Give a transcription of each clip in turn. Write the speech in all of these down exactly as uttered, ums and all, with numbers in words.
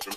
Li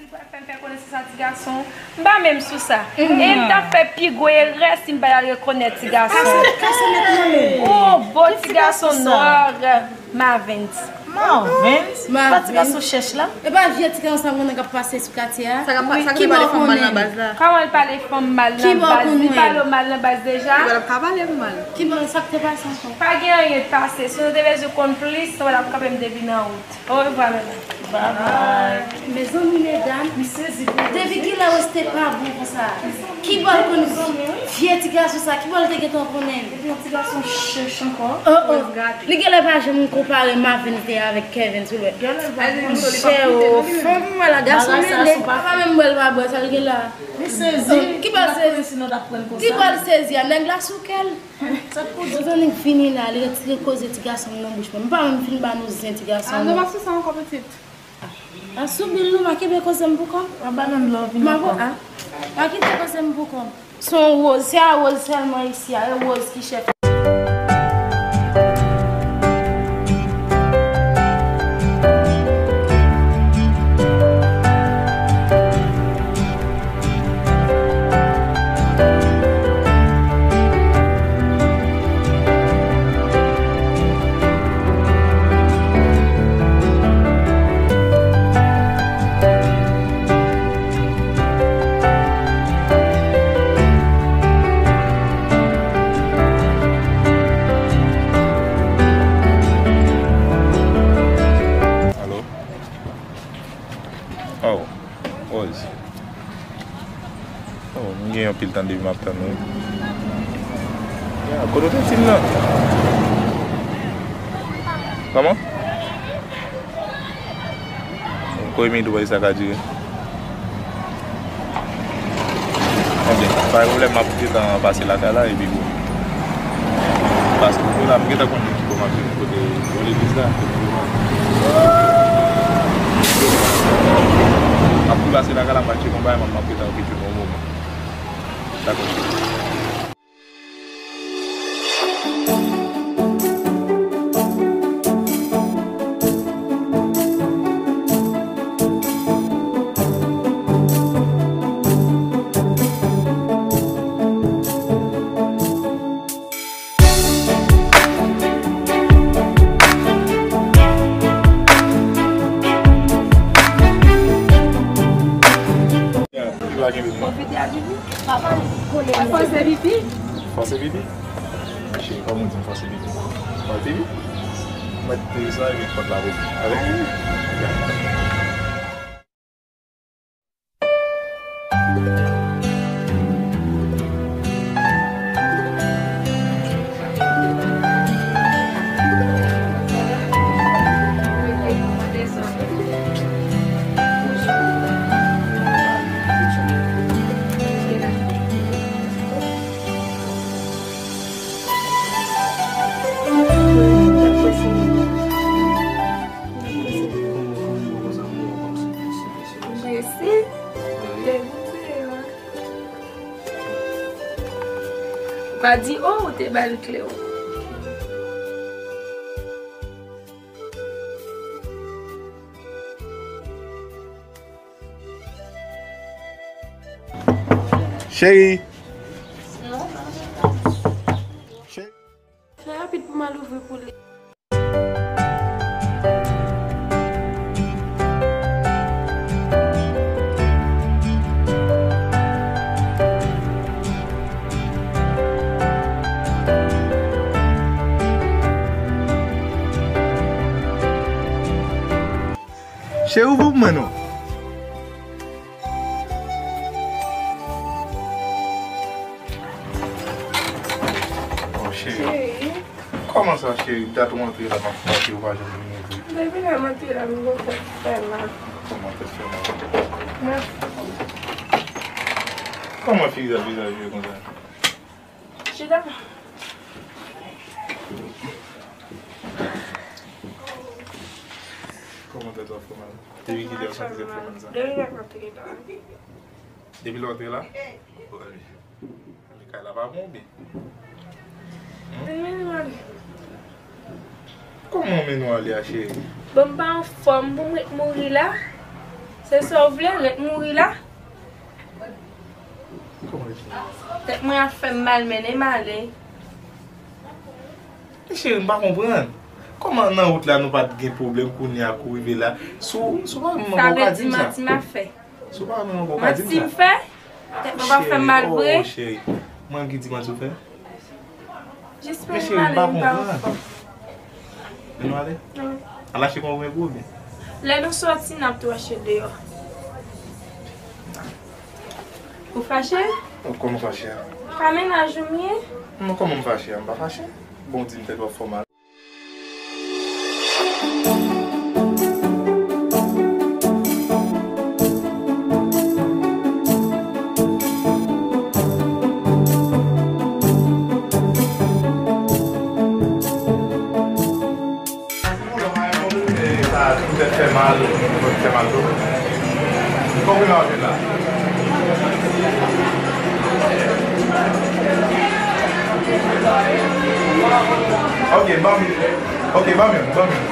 pral fè m fè konesans ak ti gason. M pa menm sou sa. E m t ap fè pi gwo erè si m pa t al rekonèt ti gason. Kase, kase nèt nan men. Oh, bon ti gason nwa, Mavens. Mavens? Pa ti gason chèch la? E pa vye ti gason sa mwen k ap pase sou katye a? Sa k ap, sa k ap pale fanm mal nan baz la? Kòman l pale fanm mal nan baz? Li pale w mal nan baz deja? Li pa t ap ka pale m mal. Ki bò, sa k te pase ankò? Pa gen anyen k pase. Si nou te bezwen konn plis, nou pa t ap kanpe m depi nan wout. Orevwa, medam. Bye bye. Mezanmi, medam. M sezi pou Depi kilè w rete pa bon konsa? Ki bò l konn vye ti gason sa? Ki bò l te gentan konnen l? Epi yon ti gason chèch ankò. Oh, oh. Li genlè pa janm konpare Mavens te avèk Kevin sou lwè. Monchè, oh, fanm mwen la, gason mele. Apa menm bwè l pa bwè, sa l gen la? M sezi. Ki bò l sezi? Ki bò l sezi a? Nèg la sou kè l. Sa k pou di? Zanmi fini la, li retire koze ti gason m nan bouch mwen. M pa menm fin ba nou zen ti gason m. Ah, nou pa sou sa ankò, pitit. Ah, sou bil nou, ma kenbe koze m pou kò m. An ba nan love vin ankò. Ah, pa kite koze m pou kò m. Se yon Rose, se a Rose sèlman isi a, e Rose ki chèf. Alo? Oh, Rose. Oh, m gen anpil tan depi m ap tann ou. Ya, kote w te di m nan? Kòman? Kòman w di sa ka dire? Ebyen, pa gen pwoblèm, m ap gentan pase lakay la, epi bon. Paske pou la, m gentan konn ki bò m ap vin kote bò legliz la. M ap tou pase lakay la, m al tcheke yon bagay, m ap, m ap gentan okipe pou yon moman. Dakò. Ki bagay gen pou mwen? Pwofite a pipi. Papa, kole. Fòse pipi? Fòse pipi? Cheri, kòman w di m fòse pipi? Fòse pipi? Mwen te sa epi pòt la pou mwen. Avèk? Mèsi. Te goute, wi. Ou pa di, oh, ou te ba l kle w. Cheri. Cheri. Fè rapid pou m al ouvri pou li. Cheri, ouvri pou mwen non. Oh, cheri. Cheri. Kòman sa, cheri? M t ap antre la, m ap tande ou pa janm vin ouvri. Depi lè m antre la, m gon tèt fè mal. Kòman tèt fè mal? Mwen. Kòman fi sa vizaj ou ye konsa? Chita. Kòman tèt ou ap fè mal? Depi kilè ou santi tèt fè mal sa? Depi lè m antre la. Depi lè w antre la? Wi. Kay la pa bon oubyen? Vin mennen m ale. Kòman w mennen w ale a, cheri? Bon, m pa anfòm pou m ret mouri la. Se sa w vle, ret mouri la? Kòman ret mouri? Tèt mwen ap fè m mal, mennen m ale. Men cheri, m pa konprann. Kòman nan wout la nou pa t gen pwoblèm, kounye a kou rive la? Si w, si w pa renmen mwen, ou ka di m sa. Sa vle di manti m ap fè? Si w pa renmen mwen, ou ka di m sa. Manti m fè? Tèt mwen pa fè m mal vre? Cheri, oh, cheri. Mwen ki di manti w fè? Jis men cheri, m pa konprann. Men nou ale? Wi. Al achte kòb ou pou mwen oubyen? Lè nou sòti, n ap tou achte deyò. Ou fache? Oh, kòman fache a? Pa mennaj ou m ye? Non, kòman m fache a? M pa fache. Bon, w di m tèt w ap fè w mal. Sa tou tèt fè mal, tèt fè mal tou. Konbyen w ap jwenn la? Ok, ban m, ok, ban m youn, ban m youn.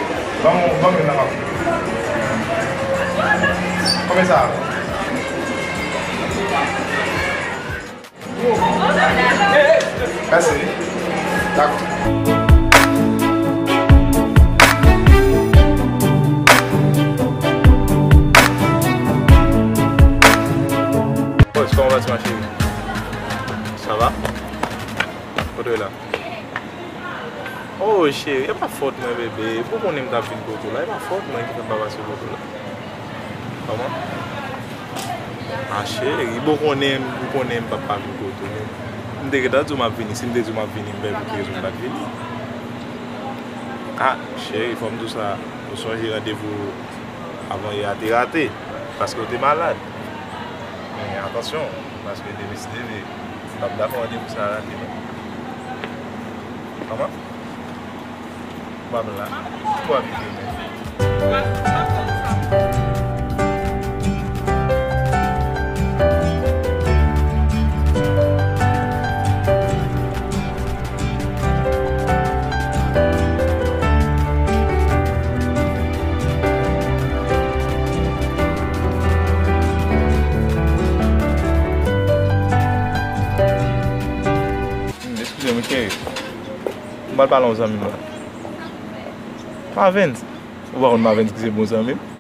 Ban m, ban m youn nan map. Konbyen sa a? Mèsi. Dakò. Bon, kòman w pase, ma chérie? Sa va? Kote w ye la? Oh, cheri, e pa fòt mwen, bebe. Ou konnen m t ap vin kote w la. E pa fòt mwen ki fè m pa pase kote w la. Kòman? Ah, cheri, bon, konnen, ou konnen m p ap pa vin kote w, men m te gentan di w m ap vini. Si m te di w m ap vini, m pa wè pou ki rezon m pa t vini. Ah, cheri, fò m di w sa. Ou sonje randevou avan yè a te rate, paske w te malad. Men atansyon, paske demen si Dye vle, m p ap dakò randevou sa a rate, non. Kòman? Ou pa vle la? Ou pa vle demen? Hmm, eskize m, wi, cheri. M pral pale a yon zanmi m la. Mavens. Ou pa konn Mavens ki se bon zanmi m?